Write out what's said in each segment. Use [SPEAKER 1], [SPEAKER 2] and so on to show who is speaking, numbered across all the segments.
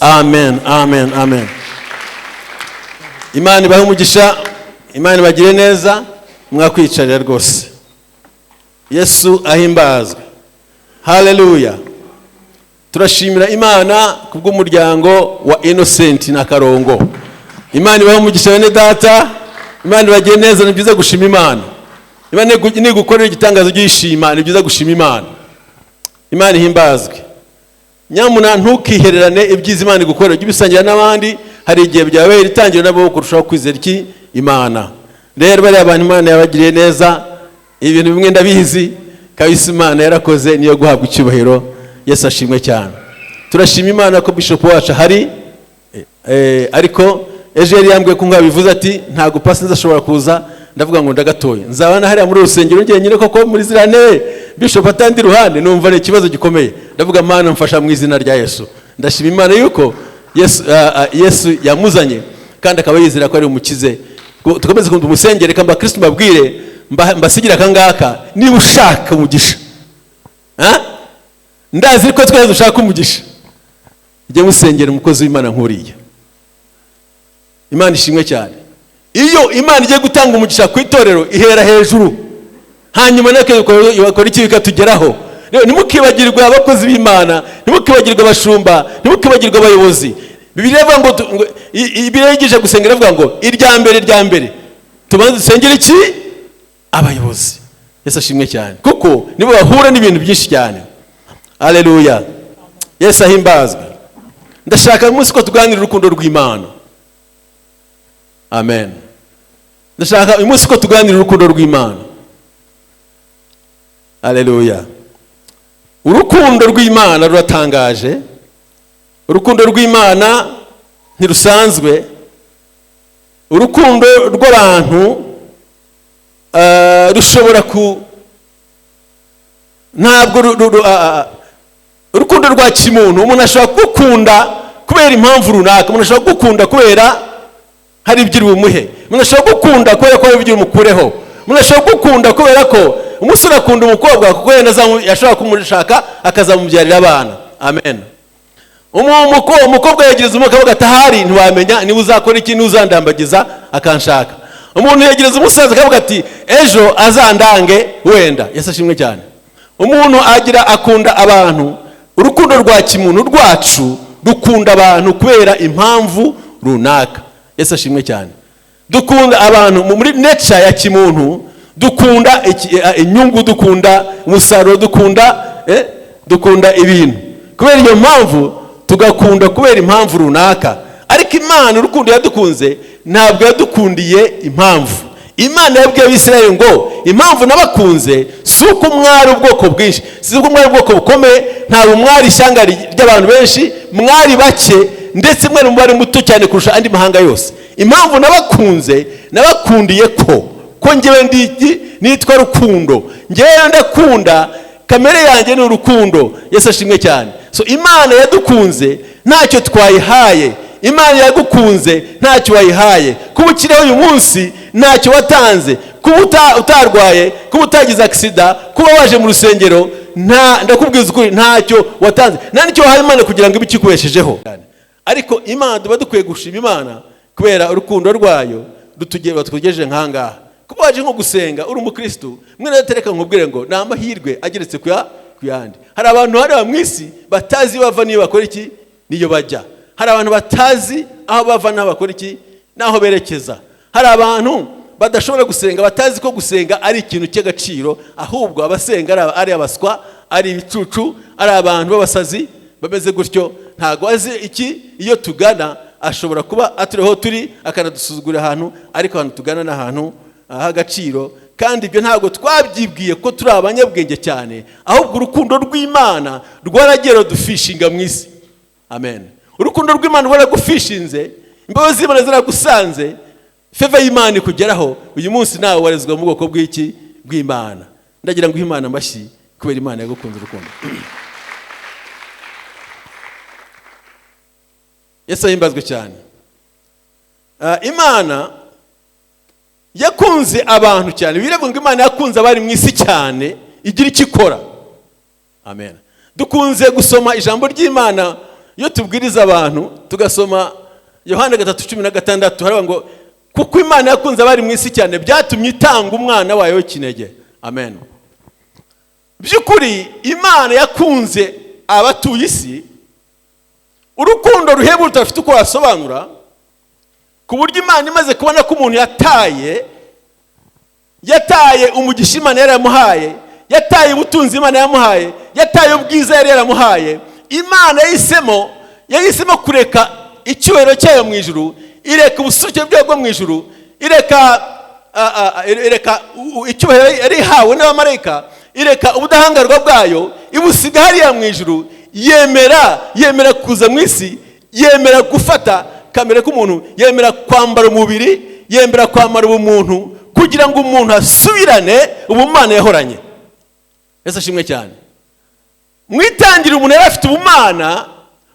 [SPEAKER 1] Amen, amen, amen. Imana ibahe umugisha, Imana ibagire neza. Mwakwicarira rwose. Yesu ahimbazwe, haleluya. Turashimira Imana kubw'umuryango wa Innocent na Karongo. Imana ibahe umugisha, bene data, Imana ibagire neza. Ni byiza gushima Imana. Imana nigukorera igitangazo ugishima, ni byiza gushima Imana. Imana ihimbazwe. Nyamuna ntukihererane ibyiza Imana igukorera, ujye ubisangira n'abandi. Hari igihe byababera itangiriro nabo kurushaho kwizera iki? Imana. Rero bariya bantu Imana yabagiriye neza, ibintu bimwe ndabizi kabisa, Imana yarakoze, niyo guhabwa icyubahiro. Yesu ashimwe cyane. Turashima Imana ko bishop wacu ahari, ariko ejo yari yambwiye ko ngabivuze ati ntabwo pasi nzashobora kuza. Ndavuga ngo ndagatoye, nzaba hariya muri urusengero njyenyine koko muri ziriya ntebe, bishop atandi iruhande, numva ni ikibazo gikomeye. Ndavuga: "Mana, mfasha mu izina rya Yesu." Ndashima Imana yuko Yesu yamuzanye kandi akaba yizera ko ari umukize. Tukomeze kumva umusengere. Reka mbakristo mbabwire, mbasigire aka ngaka: niba ushaka umugisha, ha? Ndazi ko twese dushaka umugisha, ujye musengera umukozi w'Imana nk'uriya. Imana ishimwe cyane. Iyo Imana igiye gutanga umugisha ku itorero, ihera hejuru, hanyuma natwe bakora iki? Bikatugeraho. Rero ntimukibagirwe abakozi b'Imana, ntimukibagirwe abashumba, ntimukibagirwe abayobozi. Bibiliya ivuga ngo Bibiliya yigisha gusenga, iravuga ngo irya mbere, irya mbere tubanze dusengere iki? Abayobozi. Yesu ashimwe cyane, kuko nibo bahura n'ibintu byinshi cyane. Aleluya, Yesu ahimbazwe. Ndashaka uyu munsi ko tuganira urukundo rw'Imana. Amen. Ndashaka uyu munsi ko tuganira urukundo rw'Imana. Aleluya. Urukundo rw'Imana ruratangaje, urukundo rw'Imana ntirusanzwe. Urukundo rw'abantu rushobora ku ntabwo urukundo rwa kimuntu, umuntu ashobora kugukunda kubera impamvu runaka. Umuntu ashobora kugukunda kubera hari ibyo uri bumuhe. Umuntu ashobora kugukunda kubera ko hari ibyo umukureho. Umuntu ashobora kugukunda kubera ko umusore akunda umukobwa kuko yenda yashobora kumushaka akazamubyarira abana. Amen. Umukobwa yegereza umukobwa akavuga ati: "Ahari ntiwamenya niba uzakora iki, ntuzandambagiza akanshaka." Umuntu yegereza umusaza akavuga ati: "Ejo azandange wenda." Yesu ashimwe cyane. Umuntu agira akunda abantu. Urukundo rwa kimuntu rwacu rukunda abantu kubera impamvu runaka. Yesu ashimwe cyane. Dukunda abantu muri nature ya kimuntu, dukunda inyungu, dukunda umusaruro, dukunda ibintu. Kubera iyo mpamvu tugakunda kubera impamvu runaka. Ariko Imana, urukundo yadukunze, ntabwo yadukundiye impamvu. Imana yabwiye Abisirayeli ngo: "Impamvu nabakunze si uko mwari ubwoko bwinshi, si uko mwari ubwoko bukomeye, ntabwo mwari ishyanga ry'abantu benshi, mwari bake, ndetse mwari umubare muto cyane kurusha andi mahanga yose. Impamvu nabakunze, nabakundiye ko ngewe ndi iki? Nitwa rukundo. Ngewe ndakunda, kamere yanjye ni urukundo." Yesu ashimwe cyane. So Imana yadukunze ntacyo twayihaye. Imana yagukunze ntacyo wayihaye. Kuba ukiriho uyu munsi ntacyo watanze, kuba utarwaye, kuba utagize accident, kuba waje mu rusengero, nta ndakubwiza ukuri, ntacyo watanze, nta n'icyo wahaye Imana kugira ngo ibe ikikubeshejeho. Ariko Imana, tuba dukwiye gushima Imana kubera urukundo rwayo rutugejeje nk'ahangaha. Kuba waje nko gusenga uri umukristo, mwene data, reka nkubwire ngo ni amahirwe ageretse ku yandi. Hari abantu hariya mu isi batazi iyo bava n'iyo bakora iki, n'iyo bajya. Hari abantu batazi aho bava n'aho bakora iki, n'aho berekeza. Hari abantu badashobora gusenga, batazi ko gusenga ari ikintu cy'agaciro, ahubwo abasenga ari abaswa, ari ibicucu, ari abantu b'abasazi bameze gutyo. Ntabwo azi iki iyo tugana. Ashobora kuba aturiho turi akanadusuzugura ahantu, ariko ahantu tugana ni ahantu h'agaciro. Kandi ibyo ntabwo twabyibwiye ko turi abanyabwenge cyane, ahubwo urukundo rw'Imana rwaragiye rudufishinga mu isi. Amen. Urukundo rw'Imana rwaragufishinze, imbabazi z'Imana ziragusanze, favor y'Imana ikugeraho. Uyu munsi nawe warezwa mu bwoko bw'iki? Bw'Imana. Ndagira ngo uhe Imana amashyi kubera Imana yagukunze urukundo. Yesu ahimbazwe cyane. Imana yakunze abantu cyane. Biravuga ngo Imana yakunze abari mu isi cyane, igira icyo ikora. Amen. Dukunze gusoma ijambo ry'Imana. Iyo tubwiriza abantu tugasoma Yohana 3:16, haravuga ngo kuko Imana yakunze abari mu isi cyane, byatumye itanga umwana wayo w'ikinege. Amen. By'ukuri Imana yakunze abatuye isi urukundo ruhebuje udafite uko wasobanura, ku buryo Imana imaze kubona ko umuntu yataye umugisha Imana yari yaramuhaye, yataye ubutunzi Imana yamuhaye, yataye ubwiza yari yaramuhaye, Imana yahisemo kureka icyubahiro cyayo mu ijuru, ireka ubusuke bwayo bwo mu ijuru, ireka icyubahiro yari ihawe n'abamarayika, ireka ubudahangarwa bwayo, ibusiga hariya mu ijuru, yemera kuza mu isi, yemera gufata kamere k'umuntu, yemera kwambara umubiri, yemera kwambara ubumuntu, kugira ngo umuntu asubirane ubumana yahoranye. Yesu ashimwe cyane. Mu itangiriro umuntu yari afite ubumana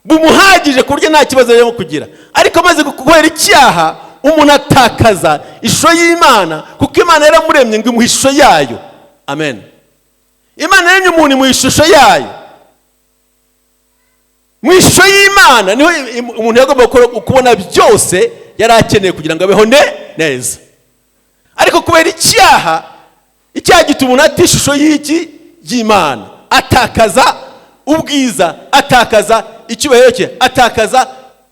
[SPEAKER 1] bumuhagije ku buryo nta kibazo yarimo kugira, ariko amaze gukorera icyaha umuntu atakaza ishusho y'Imana, kuko Imana yaramuremye ngo imuhe ishusho yayo. Amen. Imana yaremye umuntu imuha ishusho yayo. Mu ishusho y'Imana niho umuntu yagomba kubona byose yari akeneye kugira ngo abeho neza. Ariko kubera icyaha, icyaha gituma umuntu ata ishusho y'iki? Y'Imana, atakaza ubwiza, atakaza icyubahiro cye, atakaza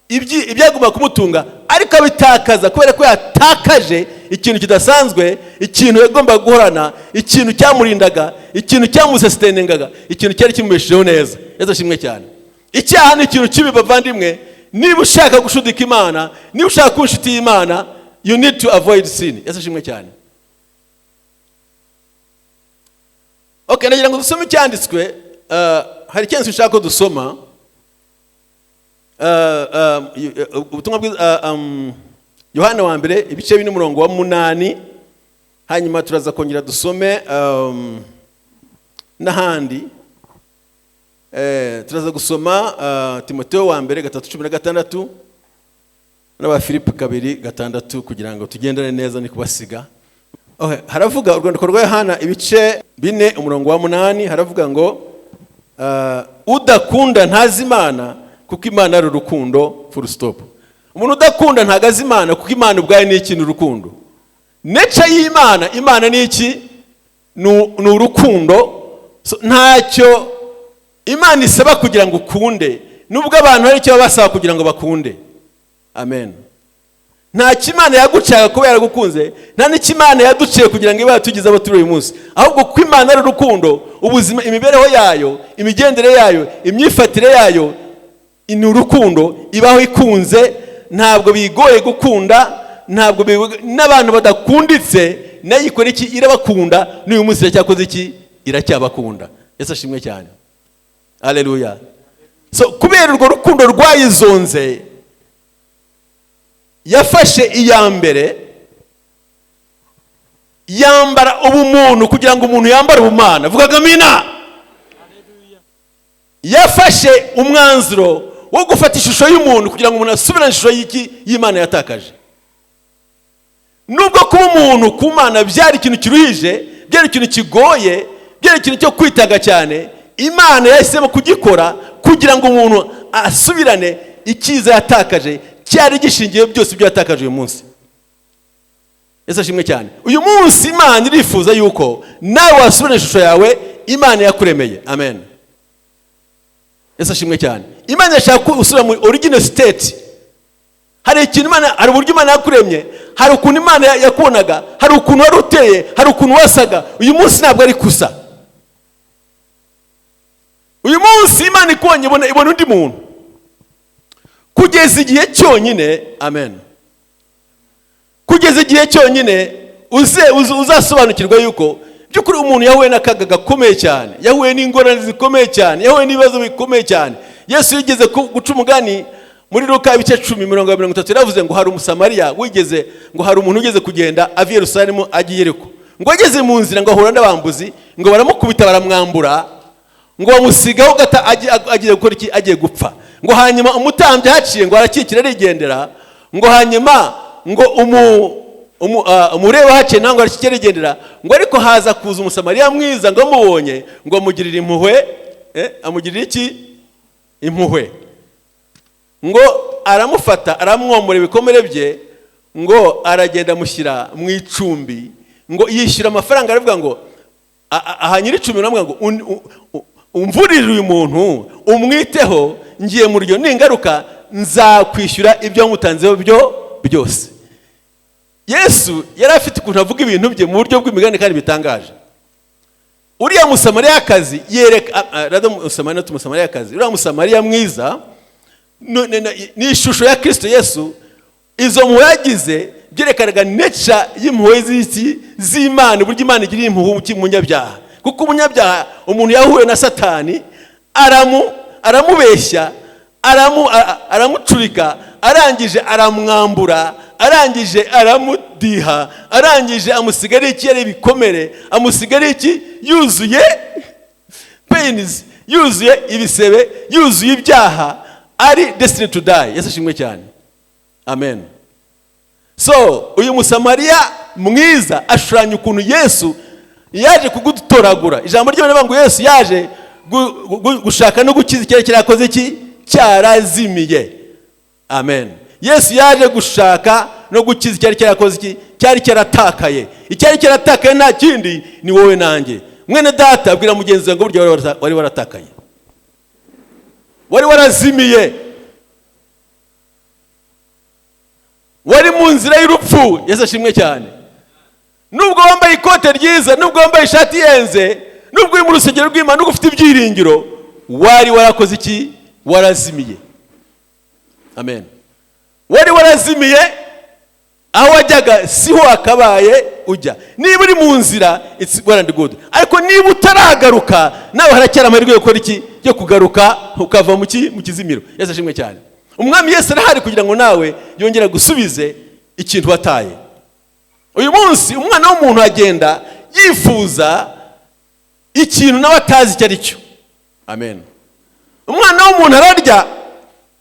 [SPEAKER 1] ibyagomba kumutunga, ariko abitakaza kubera ko yatakaje ikintu kidasanzwe, ikintu yagombaga guhorana, ikintu cyamurindaga, ikintu cyamusesiteningaga, ikintu cyari kimubeshejeho neza. Yesu ashimwe cyane. Icyaha ni ikintu kibi, bavandimwe. Niba ushaka gushudika Imana, niba ushaka kuba inshuti y'Imana, you need to avoid sin. Yesu ashimwe cyane. Okay, ndagira ngo dusome icyanditswe. Hari icyanditswe ushaka ko dusoma. Ubutumwa bwiza, Yohana wa mbere ibice 4 umurongo wa 8, hanyuma turaza kongera dusome n'ahandi. Turaza gusoma Timoteyo wa mbere 3:16 n'Abafilipi 2:6, kugira ngo tugendane neza ni kubasiga. Okay, haravuga urwandiko rwa Yohana ibice 4 umurongo wa 8, haravuga ngo udakunda ntazi Imana, kuko Imana ari urukundo, full stop. Umuntu udakunda ntago azi Imana, kuko Imana ubwayo ni iki? Ni urukundo. Nature y'Imana, Imana ni iki? Ni urukundo. So, ntacyo Imana isaba kugira ngo ukunde, nubwo abantu hari icyo baba basaba kugira ngo bakunde. Amen. Ntacyo Imana yagucaga kuba yaragukunze, nta n'icyo Imana yaduciye kugira ngo ibe yatugize abo turi uyu munsi, ahubwo ko Imana ari urukundo, ubuzima, imibereho yayo, imigendere yayo, imyifatire yayo ni urukundo, ibaho ikunze, ntabwo bigoye gukunda, ntabwo n'abantu badakunditse nayo ikora iki? Irabakunda. N'uyu munsi iracyakoze iki? Iracyabakunda. Yesu ashimwe cyane. Haleluya. So kubera urwo rukundo rwayizonze, yafashe iya mbere yambara ubumuntu kugira ngo umuntu yambare ubumana. Vuga amina. Yafashe umwanzuro wo gufata ishusho y'umuntu kugira ngo umuntu asubirane ishusho y'iki? Y'Imana yatakaje. Nubwo kuba umuntu ku Mana byari ikintu kiruhije, byari ikintu kigoye, byari ikintu cyo kwitaga cyane, Imana yahisemo kugikora kugira ngo umuntu asubirane icyiza yatakaje, cyari gishingiye byose ibyo yatakaje uyu munsi. Yesu ashimwe cyane. Uyu munsi Imana irifuza yuko nawe wasubirana ishusho yawe Imana yakuremeye. Amen. Yesu ashimwe cyane. Imana irashaka ko usubira muri original state. Hari ikintu Imana, hari uburyo Imana yakuremye, hari ukuntu Imana yakubonaga, hari ukuntu wari uteye, hari ukuntu wasaga. Uyu munsi ntabwo ari kusa. Uyu munsi Imana ikubonye ibona undi muntu. Kugeza igihe cyonyine, amen. Kugeza igihe cyonyine uzasobanukirwa yuko by'ukuri umuntu yahuye n'akaga gakomeye cyane, yahuye n'ingorane zikomeye cyane, yahuye n'ibibazo bikomeye cyane. Yesu yigeze guca umugani muri Luka ibice 10 mirongo 30, yaravuze ngo hari Umusamariya wigeze, ngo hari umuntu ugeze kugenda ava i Yerusalemu ajya i Yeriko, ngo ageze mu nzira ngo ahura n'abambuzi, ngo baramukubita baramwambura, ngo bamusigaho gata agiye gukora iki? Agiye gupfa. Ngo hanyuma umutambyi ahaciye ngo arakikira arigendera, ngo hanyuma ngo umureba ahaciye ntabwo arakikira arigendera, ngo ariko haza kuza Umusamariya mwiza, ngo amubonye ngo amugirire impuhwe, amugirire iki? Impuhwe. Ngo aramufata, aramwomora ibikomere bye, ngo aragenda amushyira mu icumbi, ngo yishyura amafaranga. Aravuga ngo aha nyir'icumbi aramubwira ngo umvurire uyu muntu, umwiteho, ngiye mu rugendo, ningaruka nzakwishyura ibyo wamutanzeho byo byose. Yesu yari afite ukuntu avuga ibintu bye mu buryo bw'imigani kandi bitangaje. Uriya Musamariyakazi yereka rado Musamariya, Umusamariyakazi, uriya Musamariya mwiza ni ishusho ya Kirisito Yesu. Izo mpuhwe yagize byerekanaga nature y'impuhwe z'iki? Z'Imana, uburyo Imana igiriye impuhwe umunyabyaha. Kuko umunyabyaha, umuntu yahuye na Satani, aramubeshya, aramucurika, arangije aramwambura, arangije aramudiha, arangije amusigara iki? Ari ibikomere. Amusigara iki? Yuzuye pains, yuzuye ibisebe, yuzuye ibyaha, ari destined to die. Yesu ashimwe cyane, amen. So uyu Musamariya mwiza ashushanya ukuntu Yesu yaje kugutoragura. Ijambo ry'Imana rivuga ngo Yesu yaje gushaka no gukiza icyari cyarakoze iki? Cyarazimiye. Amen. Yesu yaje gushaka no gukiza icyari cyarakoze iki? Cyari cyaratakaye. Icyari cyaratakaye nta kindi, ni wowe nanjye. Mwene data, abwira mugenzi wawe ngo burya wari waratakaye, wari warazimiye, wari mu nzira y'urupfu. Yesu ashimwe cyane. Nubwo wambaye ikote ryiza, nubwo wambaye ishati ihenze, nubwo uri mu rusengero rw'Imana, nubwo ufite ibyiringiro, wari warakoze iki? Warazimiye. Amen. Wari warazimiye. Aho wajyaga siho wakabaye ujya. Niba uri mu nzira, it's well and good, ariko niba utaragaruka, nawe haracyari amahirwe yo gukora iki? Yo kugaruka, ukava mu ki? Mu kizimiro. Yesu ashimwe cyane. Umwami Yesu arahari kugira ngo nawe yongere gusubize ikintu wataye. Uyu munsi umwana w'umuntu agenda yifuza ikintu nawe atazi icyo ari cyo. Amen. Umwana w'umuntu ararya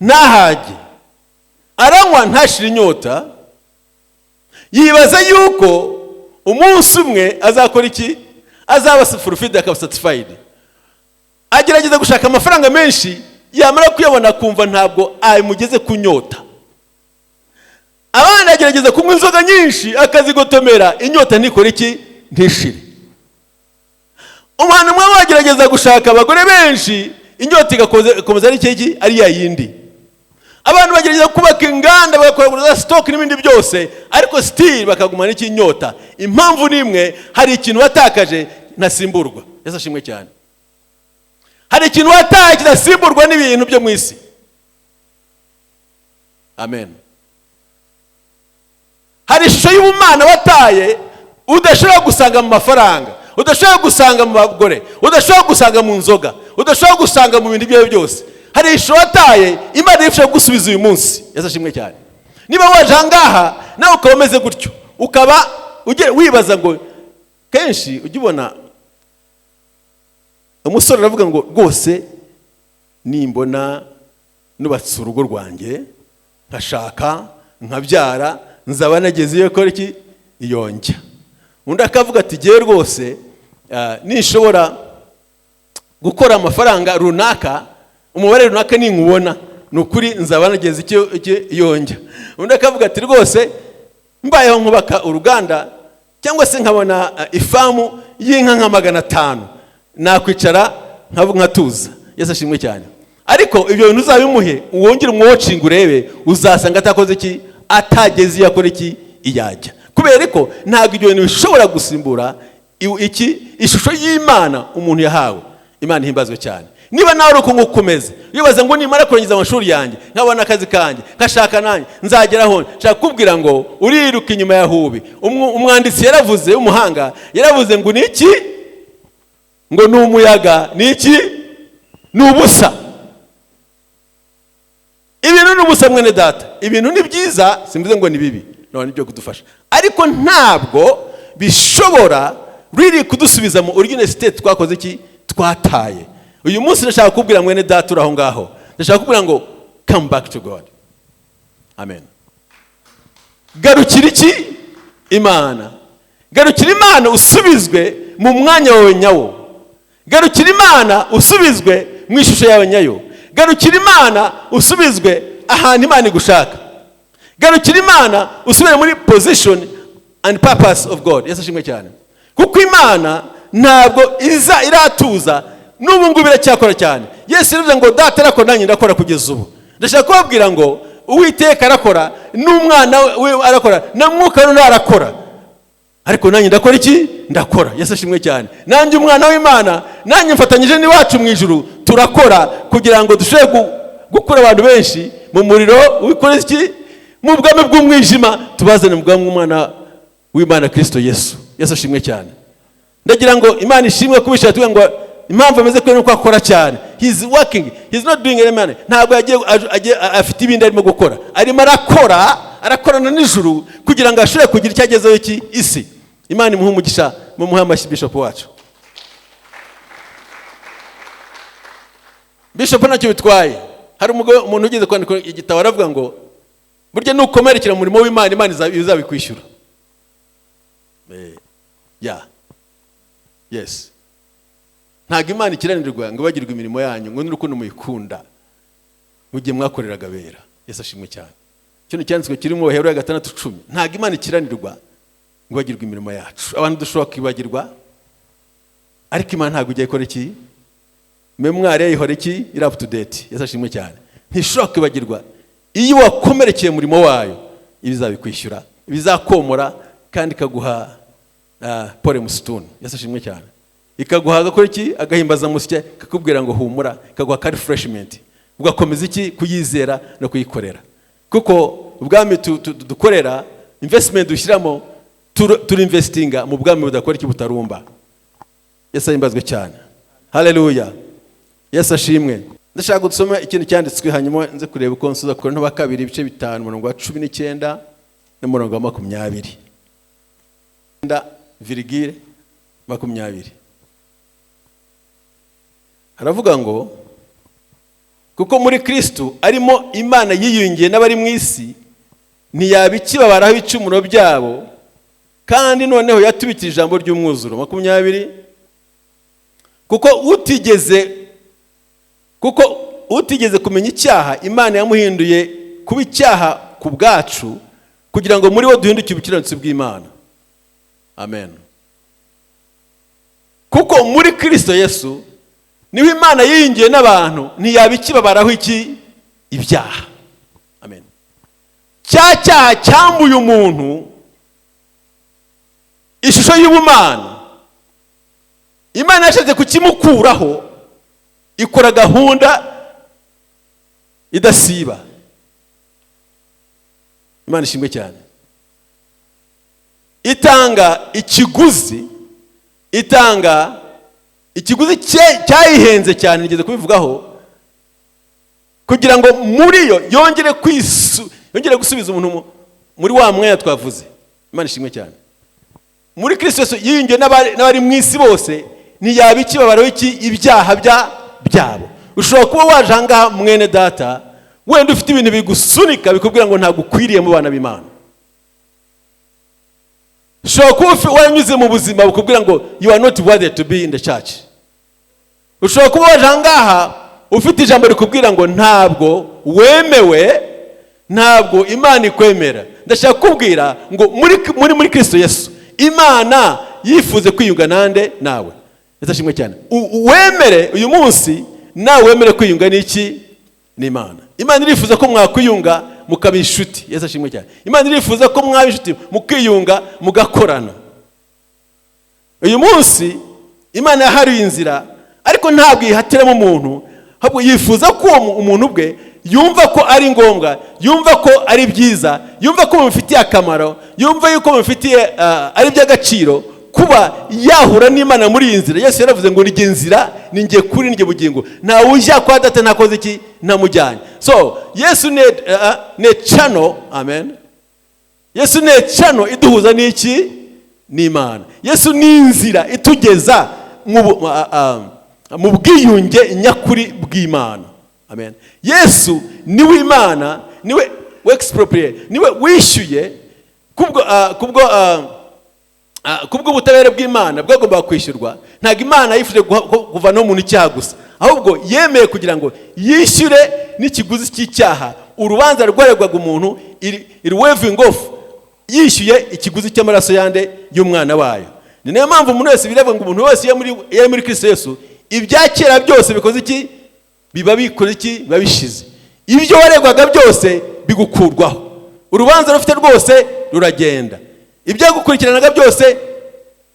[SPEAKER 1] ntahage, aranywa ntashire inyota, yibaza yuko umunsi umwe azakora iki? Azaba fulfilled, akaba satisfied. Agerageza gushaka amafaranga menshi, yamara kuyabona akumva ntabwo amugeze ku nyota. Abandi agerageza kunywa inzoga nyinshi, akazigotomera, inyota ntikore iki? Ntishire. Umuntu umwe wagerageza gushaka abagore benshi, inyota igakomeza ari iki? Ari ya yindi. Abantu bagerageza kubaka inganda, bagakora za stock n'ibindi byose, ariko still bakagumana iki? Inyota. Impamvu ni imwe: hari ikintu watakaje ntasimburwa. Yesu ashimwe cyane. Hari ikintu wataye kidasimburwa n'ibintu byo mu isi. Amen. Hari ishusho y'ubumana wataye udashobora gusanga mu mafaranga, udashobora gusanga mu bagore, udashobora gusanga mu nzoga, udashobora gusanga mu bintu ibyo ari byo byose. Hari ishusho wataye Imana ifasha kugusubiza uyu munsi. Yesu ashimwe cyane. Niba waje aha ngaha nawe ukaba umeze gutyo, ukaba wibaza ngo kenshi ujya ubona umusore aravuga ngo rwose nimbona nubatse urugo rwanjye, nkashaka, nkabyara, nzaba nageze iyo kora iki? Iyo njya. Undi akavuga ati ngewe rwose nishobora gukora amafaranga runaka, umubare runaka ninkubona, ni ukuri nzaba nageze icyo iyo njya. Undi akavuga ati rwose mbayeho nkubaka uruganda cyangwa se nkabona ifarm y'inka nka 500, nakwicara nkavuga nkatuza. Yesu ashimwe cyane. Ariko ibyo bintu uzabimuhe, wongere umwatchinga, urebe, uzasanga atakoze iki? Atageze iyo akora iki? Iyajya. Kubera ko ntabwo ibyo bintu bishobora gusimbura iki? Ishusho y'Imana umuntu yahawe. Imana ihimbazwe cyane. Niba nawe ari uko nguko umeze, wibaza ngo nimara kurangiza amashuri yanjye, nkabona akazi kanjye, nkashaka nanjye, nzageraho, nshaka kukubwira ngo uriruka inyuma ya hubi. Umwanditsi yaravuze, w'umuhanga yaravuze ngo ni iki? Ngo ni umuyaga. Ni iki? Ni ubusa. Ibintu ni ubusa, mwene data. Ibintu ni byiza, simvuze ngo ni bibi, none ibyo kudufasha, ariko ntabwo bishobora riri kudusubiza mu original state twakoze iki? Twataye. Uyu munsi ndashaka kukubwira, mwene data uri aho ngaho, ndashaka kukubwira ngo come back to God. Amen. Garukira iki? Imana. Garukira Imana, usubizwe mu mwanya wawe nyawo. Garukira Imana, usubizwe mu ishusho yawe nyayo. Garukira Imana, usubizwe ahantu Imana igushaka. Garukira Imana, usubire muri position and purpose of God. Yesu ashimwe cyane. Kuko Imana ntabwo iza iratuza, n'ubu ngubu iracyakora cyane. Yesu yaravuze ngo Data arakora, nanjye ndakora kugeza ubu. Ndashaka kubabwira ngo Uwiteka arakora, n'umwana we arakora, na Mwuka we arakora, ariko nanjye ndakora iki? Ndakora. Yesu ashimwe cyane. Nanjye umwana w'Imana, nanjye mfatanyije n'iwacu mu ijuru, turakora kugira ngo dushobore gukura abantu benshi mu muriro wikora iki, mu bwami bw'umwijima, tubazane mu bwami bw'umwana w'Imana Kristo Yesu. Yesu ashimwe cyane. Ndagira ngo Imana ishimwe kubishaka, tuvuga ngo impamvu ameze kuri nuko akora cyane. He is working, he is not doing any money. Ntabwo yagiye afite ibindi arimo gukora, arimo arakora, arakorana n'ijuru kugira ngo ashobore kugira icyo agezeho iki isi. Imana imuhe umugisha, mumuhe amashyi bishop wacu. Bishop ntacyo bitwaye. Hari umuntu ugeze kwandika igitabo aravuga ngo burya nukomerekera umurimo w'Imana, Imana izabikwishyura. Yeah. Yes. Ntabwo Imana ikiranirwa ngo bagirwe imirimo yanyu, ngo n'urukundo muyikunda mugihe mwakoreraga abera. Yesu ashimwe cyane. Kino cyanditswe kiri mu Baheburayo 6:10. Ntabwo Imana ikiranirwa ngo bagirwe imirimo yacu. Abantu dushobora kwibagirwa, ariko Imana ntabwo ijya ikora iki? Mémoire ihora iki? Iri up to date. Yesu ashimwe cyane. Ntishobora kwibagirwa. Iyo wakomerekeye umurimo wayo, ibizabikwishyura, ibizakomora, kandi ikaguha pole musituni. Yesu ashimwe cyane. Ikaguha agakora iki? Agahimbaza musye, kakubwira ngo humura, ikaguha ka refreshment, ugakomeza iki? Kuyizera no kuyikorera. Kuko ubwami dukorera, investment dushyiramo, turi investinga mu bwami budakora iki? Butarumba. Yesu ahimbazwe cyane. Haleluya. Yesu ashimwe. Ndashaka gusoma ikintu cyanditswe, hanyuma nze kureba uko nsuza Korinto ba kabiri ibice 5 umurongo wa 19 n'umurongo wa 20. Virgile 20. Haravuga ngo kuko muri Kristo arimo Imana yiyungiye n'abari mu isi, ntiyaba ikibabaraho ibicumuro byabo, kandi noneho yatubikije ijambo ry'umwuzuro. 20. Kuko utigeze kumenya icyaha, Imana yamuhinduye kuba icyaha ku bwacu, kugira ngo muri we duhinduke ubukiranutsi bw'Imana. Amen. Kuko muri Kristo Yesu niho Imana yiyungiye n'abantu, ntiyaba ikibabaraho iki? Ibyaha. Amen. Cya cyaha cyambuye umuntu ishusho y'ubumana, Imana yashatse kukimukuraho, ikora gahunda idasiba. Imana ishimwe cyane. Itanga ikiguzi, itanga ikiguzi cyayihenze cyane, nigeze kubivugaho, kugira ngo muri yo yongere gusubiza umuntu muri wa mwanya twavuze. Imana ishimwe cyane. Muri Kristo Yesu yiyungiye n'abari mu isi bose, ntiyaba ikibabaro iki? Ibyaha byabo. Ushobora kuba waje ahangaha mwene data, wenda ufite ibintu bigusunika bikubwira ngo ntabwo ukwiriye mu bana b'Imana. Ushobora kuba wanyuze mu buzima bukubwira ngo you are not worthy to be in the church. Ushobora kuba waje ahangaha ufite ijambo rikubwira ngo ntabwo wemewe, ntabwo Imana ikwemera. Ndashaka kukubwira ngo muri Kristo Yesu Imana yifuze kwiyunga nande? Nawe. Yesu ashimwe cyane. Wemere uyu munsi, nawe wemere kwiyunga n'iki? N'Imana. Imana irifuza ko mwakwiyunga mukaba inshuti. Yesu ashimwe cyane. Imana irifuza ko mwaba inshuti, mukiyunga, mugakorana. Uyu munsi Imana yahariye inzira, ariko ntabwo yihatiramo umuntu, ahubwo yifuza ko uwo umuntu ubwe yumva ko ari ngombwa, yumva ko ari byiza, yumva ko bimufitiye akamaro, yumva yuko bimufitiye ari iby'agaciro kuba yahura n'Imana muri iyi nzira. Yesu yaravuze ngo ni nzira, ni njye kuri, ni njye bugingo, ntawe ujya kwa Data ntakoze iki? Ntamujyanye. So Yesu ne channel. Amen. Yesu ne channel iduhuza n'iki? N'Imana. Yesu ni inzira itugeza mu bwiyunge nyakuri bw'Imana. Amen. Yesu niwe Imana, niwe exproprié, niwe wishyuye kubwo ubutabera bw'Imana bwagombaga kwishyurwa. Ntabwo Imana yifuje kuvanaho umuntu icyaha gusa, ahubwo yemeye kugira ngo yishyure n'ikiguzi cy'icyaha Urubanza rwaregwaga umuntu iri waiving off, yishyuye ikiguzi cy'amaraso yande? Y'umwana wayo. Ni nayo mpamvu umuntu wese birebwa ngo umuntu wese iyo ari muri Kristo Yesu, ibya kera byose bikoze iki? Biba bikoze iki? Biba bishize. Ibyo waregwaga byose bigukurwaho, urubanza rufite rwose ruragenda, ibyagukurikiranaga byose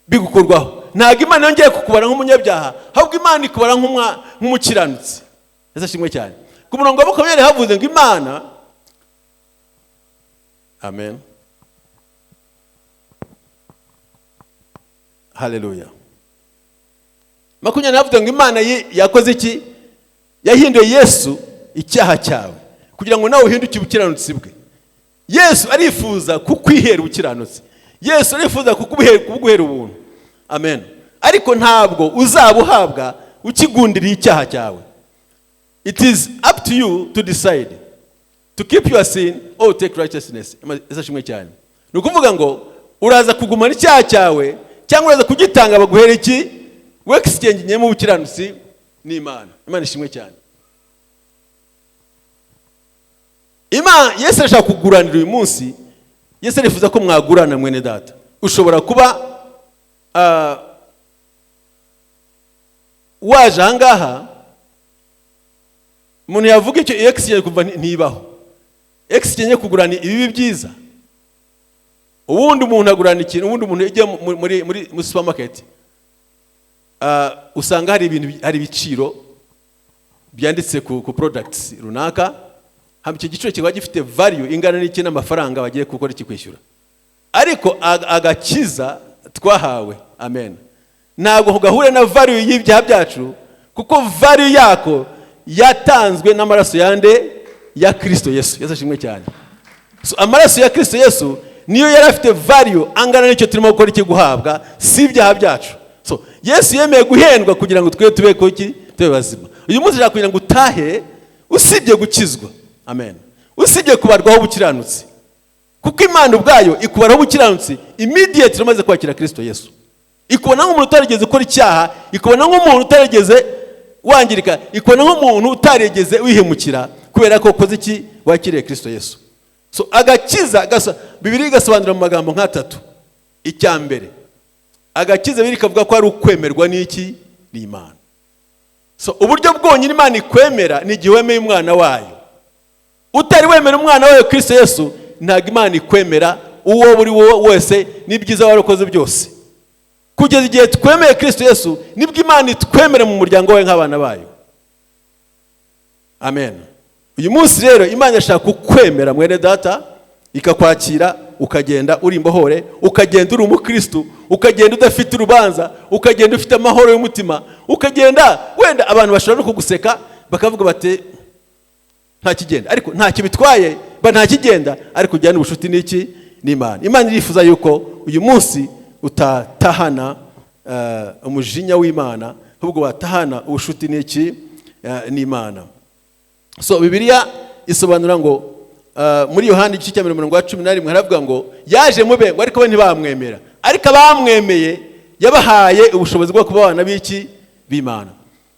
[SPEAKER 1] bigukurwaho. Ntabwo Imana yongeye kukubara nk'umunyabyaha, ahubwo Imana ikubara nk'umukiranutsi. Yesu ashimwe cyane. Ku murongo wa 20 havuze ngo Imana, amen, haleluya. 20 havuze ngo Imana yakoze iki? Yahinduye Yesu icyaha cyawe kugira ngo nawe uhinduke ubukiranutsi bwe. Yesu arifuza kukwihera ubukiranutsi. Yesu arifuza kuguhera ubuntu, amen. Ariko ntabwo uzaba uhabwa ukigundiriye icyaha cyawe. It is up to you to decide to keep your sin or take righteousness. Yesu ashimwe cyane. Ni ukuvuga ngo uraza kugumana icyaha cyawe cyangwa uraza kugitanga baguhera iki? Wexchangingemo ubukiranutsi n'Imana. Imana ishimwe cyane. Imana, Yesu arashaka kuguranira uyu munsi. Yesu arifuza ko mwagurana, mwene data. Ushobora kuba waje ahangaha, umuntu yavuga icyo exchange kuva ntibaho. Exchange kugurana ibibi byiza. Ubundi umuntu agurana ikintu, ubundi umuntu ujya muri supermarket, usanga hari ibintu, hari ibiciro byanditse ku products runaka, hama icyo giciro kikaba gifite value ingana n'iki n'amafaranga bagiye gukora iki? Kwishyura. Ariko agakiza twahawe, amen, ntabwo gahure na value y'ibyaha byacu, kuko value yako yatanzwe n'amaraso yande? Ya Kristo Yesu. Yesu ashimwe cyane. So, amaraso ya Kristo Yesu niyo yari afite value angana n'icyo turimo gukora iki? Guhabwa, si ibyaha byacu. So Yesu yemeye guhendwa kugira ngo twe tube kuki? Tube bazima. Uyu munsi ashaka kugira ngo utahe usibye gukizwa, amen, usibye kubarwaho ubukiranutsi, kuko Imana ubwayo ikubaraho ubukiranutsi immediately umaze kwakira Kristo Yesu. Ikubona nk'umuntu utarigeze ukora icyaha, ikubona nk'umuntu utarigeze wangirika, ikubona nk'umuntu utarigeze wihemukira, kubera ko ukoze iki? Wakiriye Kristo Yesu. So agakiza Bibiliya igasobanura mu magambo nk'atatu. Icya mbere, agakiza Bibiliya ikavuga ko ari ukwemerwa n'iki? N'Imana. So uburyo bwonyine Imana ikwemera ni igihe wemeye umwana wayo. Utari wemera umwana wayo Kristo Yesu, ntabwo Imana ikwemera uwo buri wo wese n'ibyiza warakoze byose. Kugeza igihe twemeye Kristo Yesu, nibwo Imana itwemera mu muryango wawe nk'abana bayo, amen. Uyu munsi rero Imana irashaka kukwemera, mwene data, ikakwakira, ukagenda uri imbohore, ukagenda uri umukristo, ukagenda udafite urubanza, ukagenda ufite amahoro y'umutima, ukagenda wenda abantu bashobora no kuguseka bakavuga bati nta kigenda, ariko ntacyo bitwaye, ba nta kigenda, ariko ujyane ubucuti n'iki? N'Imana. Imana irifuza yuko uyu munsi utatahana umujinya w'Imana, ahubwo watahana ubucuti n'iki? N'Imana. So Bibiliya isobanura ngo muri Yohani igice cya 11 haravuga ngo yaje mube ngo ariko bo ntibamwemera, ariko abamwemeye yabahaye ubushobozi bwo kuba abana b'iki? B'Imana.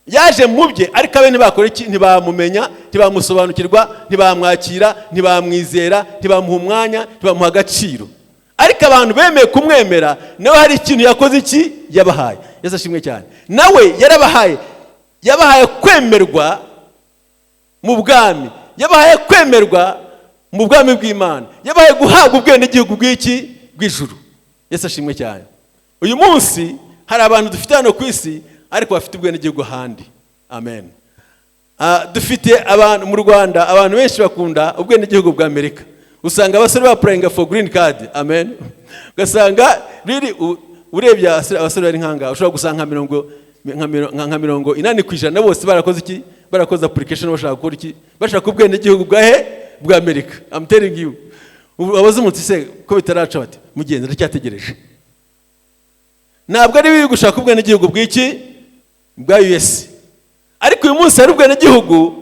[SPEAKER 1] Yaje mu bye, ariko abe ntibakora iki? Ntibamumenya, ntibamusobanukirwa, ntibamwakira, ntibamwizera, ntibamuha umwanya, ntibamuha agaciro. Ariko abantu bemeye kumwemera, nawe hari ikintu yakoze iki? Yabahaye. Yesu ashimwe cyane. Nawe yarabahaye, yabahaye kwemerwa mu bwami, yabahaye kwemerwa mu bwami bw'Imana, yabahaye guhabwa ubwenegihugu bw'iki? Bw'ijuru. Yesu ashimwe cyane. Uyu munsi hari abantu dufite hano ku isi ariko bafite ubwenegihugu ahandi, amen. Dufite abantu mu Rwanda, abantu benshi bakunda ubwenegihugu bwa Amerika. Usanga abasore baapplyinga for green card, amen. Ugasanga riri urebye abasore bari nk'ahangaha, ushobora gusanga nka 80% bose barakoze iki? Barakoze application, bashaka gukora iki? Bashaka ubwenegihugu bwa he? Bwa Amerika. I'm telling you. Ubu abaza umuntu se ko bitaraca, bati mugenzi ndacyategereje. Ntabwo ari bibi gushaka ubwenegihugu bw'iki? Bwa US. Ariko uyu munsi hari ubwenegihugu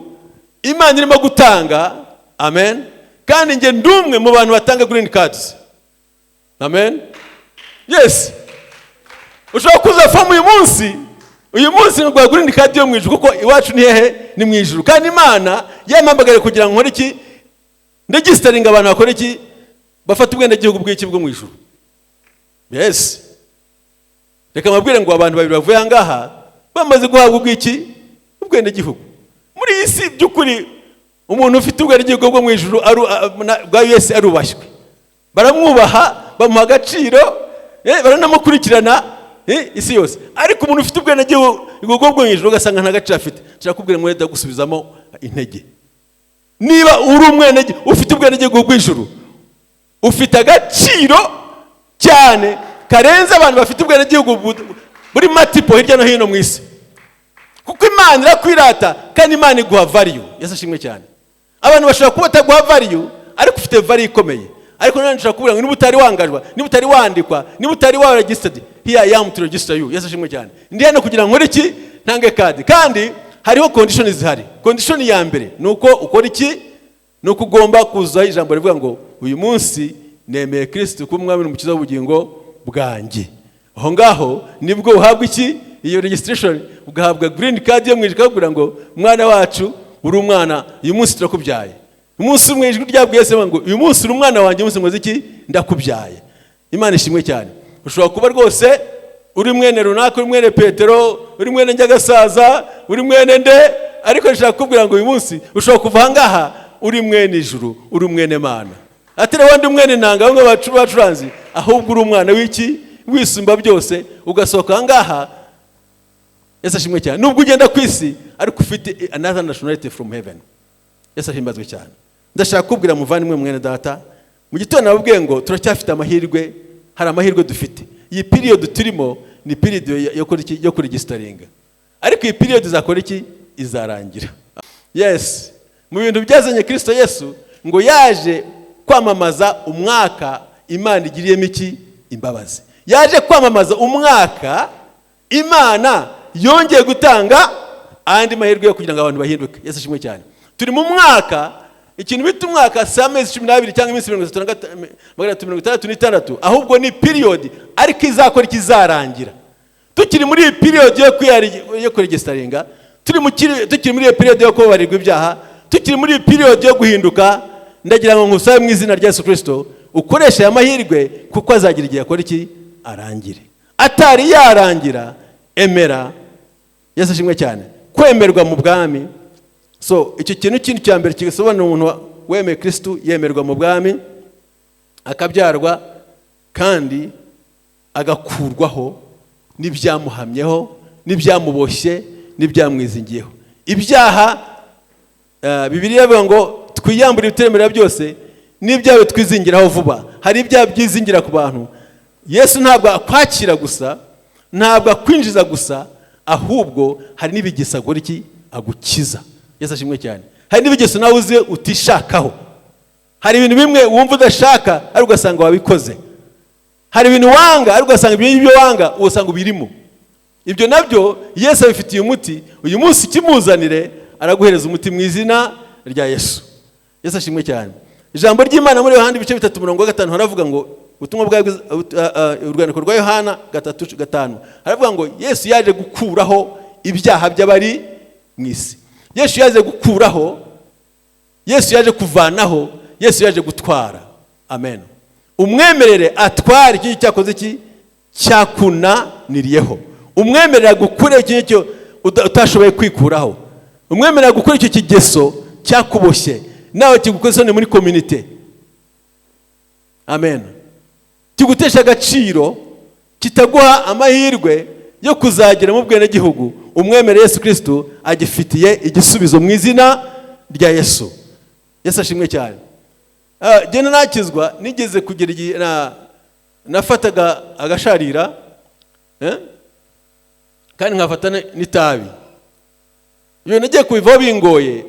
[SPEAKER 1] Imana irimo gutanga, amen. Kandi njye ndi umwe mu bantu batanga green cards, amen. Yes, ushobora kuza form uyu munsi, uyu munsi ngo green card yo mu ijuru, kuko iwacu ni hehe? Ni mu ijuru. Kandi Imana yampamagariye kugira ngo nkore iki? Nderegisteringa abantu bakora iki? Bafata ubwenegihugu bw'iki? Bwo mu ijuru. Yes, reka mbabwire ngo abantu babiri bavuye aha ngaha bamaze guhabwa ubw'iki? Ubwenegihugu. Muri iyi si, by'ukuri, umuntu ufite ubwenegihugu bwo mu ijuru bwa US arubashywe, baramwubaha, bamuha agaciro, baranamukurikirana, isi yose. Ariko umuntu ufite ubwenegihugu bwo mu ijuru ugasanga nta gaciro afite. Nshaka kubwira ngo gusubizamo intege: niba uri umwenegihugu ufite ubwenegihugu bw'ijuru, ufite agaciro cyane karenze abantu bafite ubwenegihugu buri multiple hirya no hino mu isi, kuko Imana irakwirata kandi Imana iguha value. Yesu ashimwe cyane. Abantu bashobora kuba bataguha value, ariko ufite value ikomeye. Ariko nanone nshobora kubwira ngo niba utari wangajwa, niba utari wandikwa, niba utari wa registered, here I am to register you. Yesu ashimwe cyane. Ndi hano kugira ngo nkore iki? Ntange card. Kandi hariho condition zihari. Condition ya mbere ni uko ukora iki? Ni uko ugomba kuzuzaho ijambo rivuga ngo: "Uyu munsi nemeye Kristo kuba umwami n'umukiza w'ubugingo bwanjye." Aho ngaho nibwo uhabwa iki? Iyo registration, ugahabwa green card yo mu ijuru, ikakubwira ngo: "Mwana wacu, uri umwana, uyu munsi turakubyaye." Umunsi umwe ijwi ryabwiye se ngo: "Uyu munsi uri umwana wanjye, umunsi nkoze iki? Ndakubyaye." Imana ishimwe cyane. Ushobora kuba rwose uri mwene runaka, uri mwene Petero, uri mwene Njyagasaza, uri mwene nde, ariko nshaka kukubwira ngo uyu munsi ushobora kuva aha ngaha uri mwene ijuru, uri mwene Mana, atari wandi mwene nanga bamwe bacuranzi, ahubwo uri umwana w'iki? Wisumba byose. Ugasohoka aha ngaha, Yesu ashimwe cyane, nubwo ugenda ku isi ariko ufite another nationality from heaven. Yesu ahimbazwe cyane. Ndashaka kubwira muvandimwe, mwene data, mu gitondo nababwiye ngo turacyafite amahirwe, hari amahirwe dufite. Iyi period turimo ni period yo kuregisteringa, ariko iyi period izakora iki? Izarangira. Yes, mu bintu byazanye Kirisito Yesu, ngo yaje kwamamaza umwaka Imana igiriyemo iki? Imbabazi. Yaje kwamamaza umwaka Imana yongeye gutanga andi mahirwe yo kugira ngo abantu bahinduke. Yesu ashimwe cyane. Turi mu mwaka. Ikintu bita umwaka si amezi 12 cyangwa iminsi mirongo itatu na 366, ahubwo ni period, ariko izakora ikizarangira. Tukiri muri iyi period yo kuregisteringa, tukiri muri iyo period yo kubabarirwa ibyaha, tukiri muri iyi period yo guhinduka, ndagira ngo nkusabe mu izina rya Yesu Kirisito ukoreshe aya mahirwe, kuko azagira igihe akora iki? Arangire. Atari yarangira, emera. Yesu ashimwe cyane. Kwemerwa mu bwami. So icyo kintu, kintu cya mbere kigasobanura umuntu wemeye Kirisitu: yemerwa mu bwami, akabyarwa, kandi agakurwaho n'ibyamuhamyeho, n'ibyamuboshye, n'ibyamwizingiyeho, ibyaha. Bibiliya ivuga ngo twiyambure ibituremerera byose n'ibyaha twizingiraho vuba. Hari ibyaha byizingira ku bantu. Yesu ntabwo akwakira gusa, ntabwo akwinjiza gusa, ahubwo hari n'ibigeso akora iki? Agukiza. Yesu ashimwe cyane. Hari n'ibigeso nawe uzi utishakaho. Hari ibintu bimwe wumva udashaka ariko ugasanga wabikoze. Hari ibintu wanga ariko ugasanga ibyo ngibyo wanga ugasanga ubirimo. Ibyo nabyo Yesu abifitiye umuti. Uyu munsi ukimuzanire, araguhereza umuti mu izina rya Yesu. Yesu ashimwe cyane. Ijambo ry'Imana muri Yohana ibice 3 umurongo wa 5 haravuga ngo, ubutumwa bwa urwandiko rwa Yohana 3:5, haravuga ngo Yesu yaje gukuraho ibyaha by'abari mu isi. Yesu yaje gukuraho, Yesu yaje kuvanaho, Yesu yaje gutwara. Amen. Umwemerere atware iki cyakoze iki? Cyakunaniriyeho. Umwemerera gukura iki ngicyo utashoboye kwikuraho. Umwemerera gukora icyo kigeso cyakuboshye nawe, kigukoze isoni muri community, amen, kigutesha agaciro, kitaguha amahirwe yo kuzagera mu bwenegihugu. Umwemere Yesu Kirisitu, agifitiye igisubizo mu izina rya Yesu. Yesu ashimwe cyane. Genda nakizwa, nigeze kugera igihe nafataga agasharira, kandi nkafata n'itabi. Iyo nagiye kubivaho bingoye,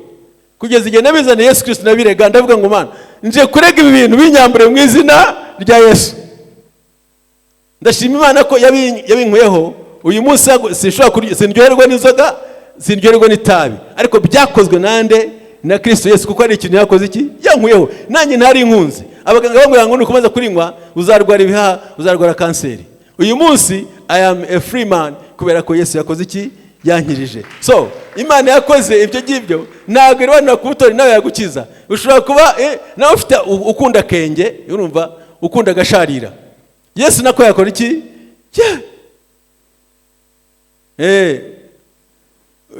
[SPEAKER 1] kugeza igihe nabizaniye Yesu Kirisitu, nabirega, ndavuga ngo: "Mana, nje kurega ibi bintu, binyambure mu izina rya Yesu." Ndashima Imana ko yabinkuyeho. Uyu munsi sinshobora kurya, sindyoherwa n'inzoga, sindyoherwa n'itabi, ariko byakozwe nande? Na Kirisito Yesu, kuko hari ikintu yakoze iki? Yankuyeho. Nanjye ntari inkunzi. Abaganga bambwira ngo nukomeza kurinywa uzarwara ibihaha, uzarwara kanseri. Uyu munsi I am a free man, kubera ko Yesu yakoze iki? Yankirije. So Imana yakoze ibyo ngibyo, ntabwo irobanura ku butoni, nawe yagukiza. Ushobora kuba nawe ufite ukunda akenge, urumva ukunda agasharira, Yesu nako yakora iki? Yeah.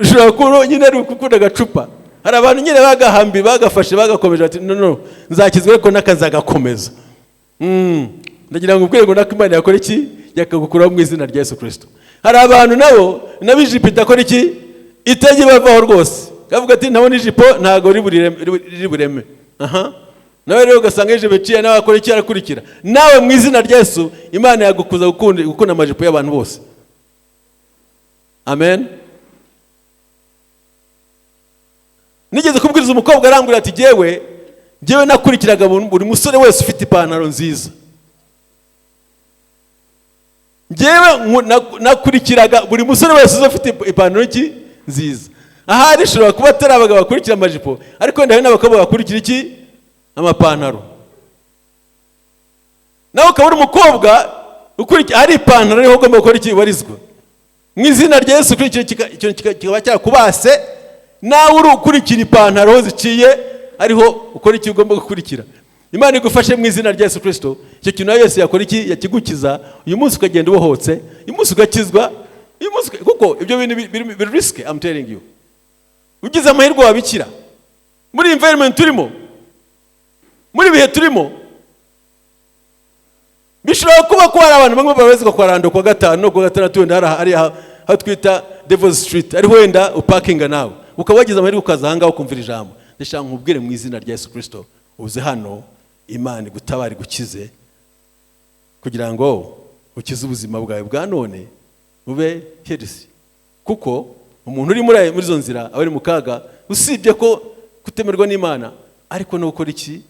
[SPEAKER 1] Ushobora kuba nyine ari ukukunda agacupa. Hari abantu nyine bagahambi, bagafashe, bagakomeje, bati: "No, no, nzakizwa ariko n'akazagakomeza." Ndagira ngo ubwire ngo nako Imana yakora iki? Yakagukuraho mu izina rya Yesu Kirisito. Hari abantu nabo ijipo idakora iki? Itajya ibavaho rwose, kavuga ati: "Ntabona ijipo, ntabwo riri bureme." Aha nawe rero ugasanga ijipo iciye, nawe akora iki? Arakurikira. Nawe mu izina rya Yesu, Imana yagukuza gukunda amajipo y'abantu bose. Amen. Nigeze kubwiriza umukobwa, arambwira ati: Jyewe nakurikiraga buri musore wese ufite ipantaro nziza. Njyewe nakurikiraga buri musore wese uza ufite ipantaro ki nziza." Ahari ishobora kuba atari abagabo bakurikira amajipo, ariko wenda hari n'abakobwa bakurikira iki? Amapantaro. Nawe ukaba uri umukobwa ukurikira, hari ipantaro ariho ugomba gukora iki? Ubarizwa mu izina rya Yesu. Kuri icyo kikaba cyakubase, nawe uri ukurikira ipantaro aho ziciye, ariho ukora iki? Ugomba gukurikira. Imana igufashe mu izina rya Yesu Kirisito. Icyo kintu nawe Yesu yakora iki? Yakigukiza. Uyu munsi ukagenda ubohotse, uyu munsi ugakizwa, uyu munsi kuko ibyo bintu biri risky, I'm telling you. Ugize amahirwe wabikira. Muri environment turimo, muri ibihe turimo, bishobora kuba ko hari abantu bamwe babarizwa kwa Rando kuwa gatanu no kuwa gatandatu, wenda hari aho twita Devil's Street, ariho wenda upakinga, nawe ukaba wagize amahirwe ukaza aha ngaha ukumvira ijambo. Ndashaka nkubwire mu izina rya Yesu Kirisito, uze hano, Imana igutabare, igukize, kugira ngo ukize ubuzima bwawe bwa none, bube healthy. Kuko umuntu uri muri izo nzira aba ari mu kaga, usibye ko kutemerwa n'Imana, ariko no gukora iki?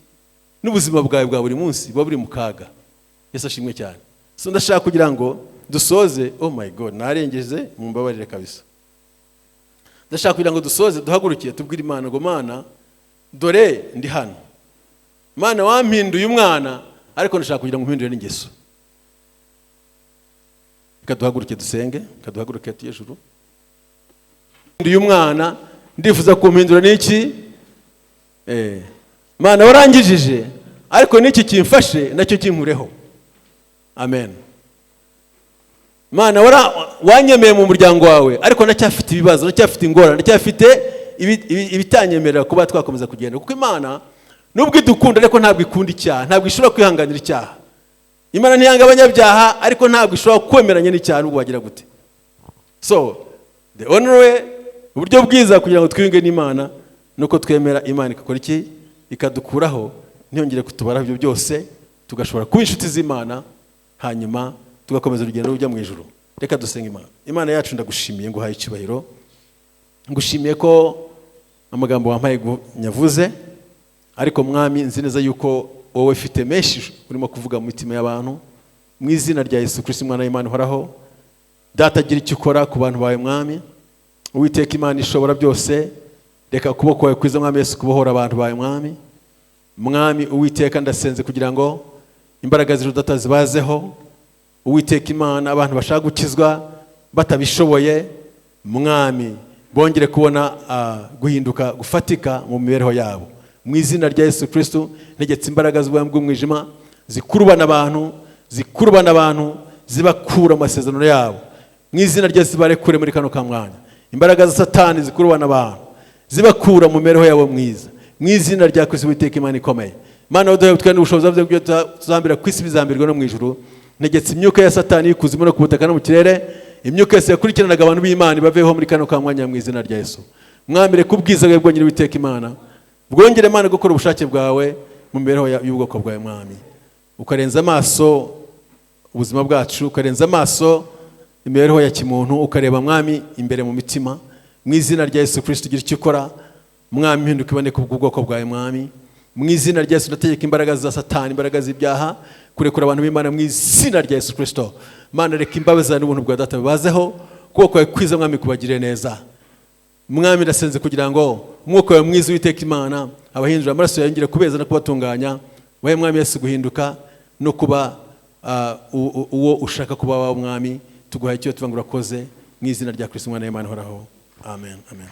[SPEAKER 1] N'ubuzima bwawe bwa buri munsi buba buri mu kaga. Yesu ashimwe cyane. So ndashaka kugira ngo dusoze. Oh my God, narengeze, mumbabarire kabisa. Ndashaka kugira ngo dusoze, duhagurukiye, tubwire Imana ngo: "Mana, dore ndi hano. Mana, wampinduye umwana, ariko ndashaka kugira ngo umpindure n'ingeso." Reka duhaguruke dusenge, reka duhaguruke tujye ejuru. Mpinduye umwana, ndifuza kumpindura n'iki? Mana, warangijije, ariko n'iki kimfashe nacyo kinkureho. Amen. Mana, wanyemeye mu muryango wawe, ariko ndacyafite ibibazo, ndacyafite ingorane, ndacyafite ibitanyemerera kuba twakomeza kugenda. Kuko Imana nubwo idukunda, ariko ntabwo ikunda icyaha, ntabwo ishobora kwihanganira icyaha. Imana ntiyanga abanyabyaha, ariko ntabwo ishobora kwemeranya n'icyaha nubwo wagira gute. So the only way, uburyo bwiza kugira ngo twiyunge n'Imana, ni uko twemera Imana igakora iki? Ikadukuraho, ntiyongere kutubaraho ibyo byose, tugashobora kuba inshuti z'Imana, hanyuma tugakomeza urugendo rujya mu ijuru. Reka dusenga Imana. Imana yacu, ndagushimiye, nguhaye icyubahiro, ngushimiye ko amagambo wampaye nyavuze. Ariko Mwami, nzi neza yuko wowe ufite menshi urimo kuvuga mu mitima y'abantu. Mu izina rya Yesu Kristo, Umwana w'Imana uhoraho, Data, agira icyo ukora ku bantu bawe. Mwami Uwiteka Imana ishobora byose, reka ukuboko kwawe kwiza, Mwami Yesu, kubohora abantu bawe. Mwami Uwiteka, ndasenze kugira ngo imbaraga z'Urudatha zibazeho. Uwiteka Imana, abantu bashaka gukizwa batabishoboye, Mwami, bongere kubona guhinduka gufatika mu mibereho yabo. Mu izina rya Yesu Kristo, ntegetse imbaraga z'ubwami bw'umwijima zikurubana abantu, zikurubana abantu, zibakura mu masezerano yabo. Mu izina rya Yesu, barekure muri kano kamwanya. Imbaraga za Satani zikurubana abantu, zibakura mu mibereho yabo mwiza, mu izina rya Kristo. Uwiteka Imana ikomeye, Imana waduhaye ubutware n'ubushobozi bwo tuzambira ku isi bizambirwa no mu ijuru, ntegetse imyuka ya Satani y'ikuzimu no ku butaka no mu kirere, imyuka yose yakurikiranaga abantu b'Imana, ibaveho muri kano kamwanya mu izina rya Yesu. Mwami, reka ubwiza bwawe bwonyine, Uwiteka Imana, bwongere, Imana, gukora ubushake bwawe mu mibereho y'ubwoko bwawe. Mwami, ukarenza amaso ubuzima bwacu, ukarenza amaso imibereho ya kimuntu, ukareba, Mwami, imbere mu mitima. Mu izina rya Yesu Kristo, ugira icyo ukora, Mwami, impinduka iboneke ku bwoko bwawe. Mwami, mu izina rya Yesu, ndategeka imbaraga za Satani, imbaraga z'ibyaha, kurekura abantu b'Imana mu izina rya Yesu Kristo. Mana, reka imbabazi zawe n'ubuntu bwa Data bibazeho, ukuboko kwawe kwiza, Mwami, kubagirire neza. Mwami, ndasenze kugira ngo umwuka wawe mwiza, Uwiteka Imana, abahindura amaraso yongere kubeza no kubatunganya, wowe Mwami Yesu, guhinduka no kuba uwo ushaka kuba wawe. Mwami, tuguhaye icyo tuvuga ngo urakoze. Mu izina rya Kristo, Umwana w'Imana uhoraho, amen, amen.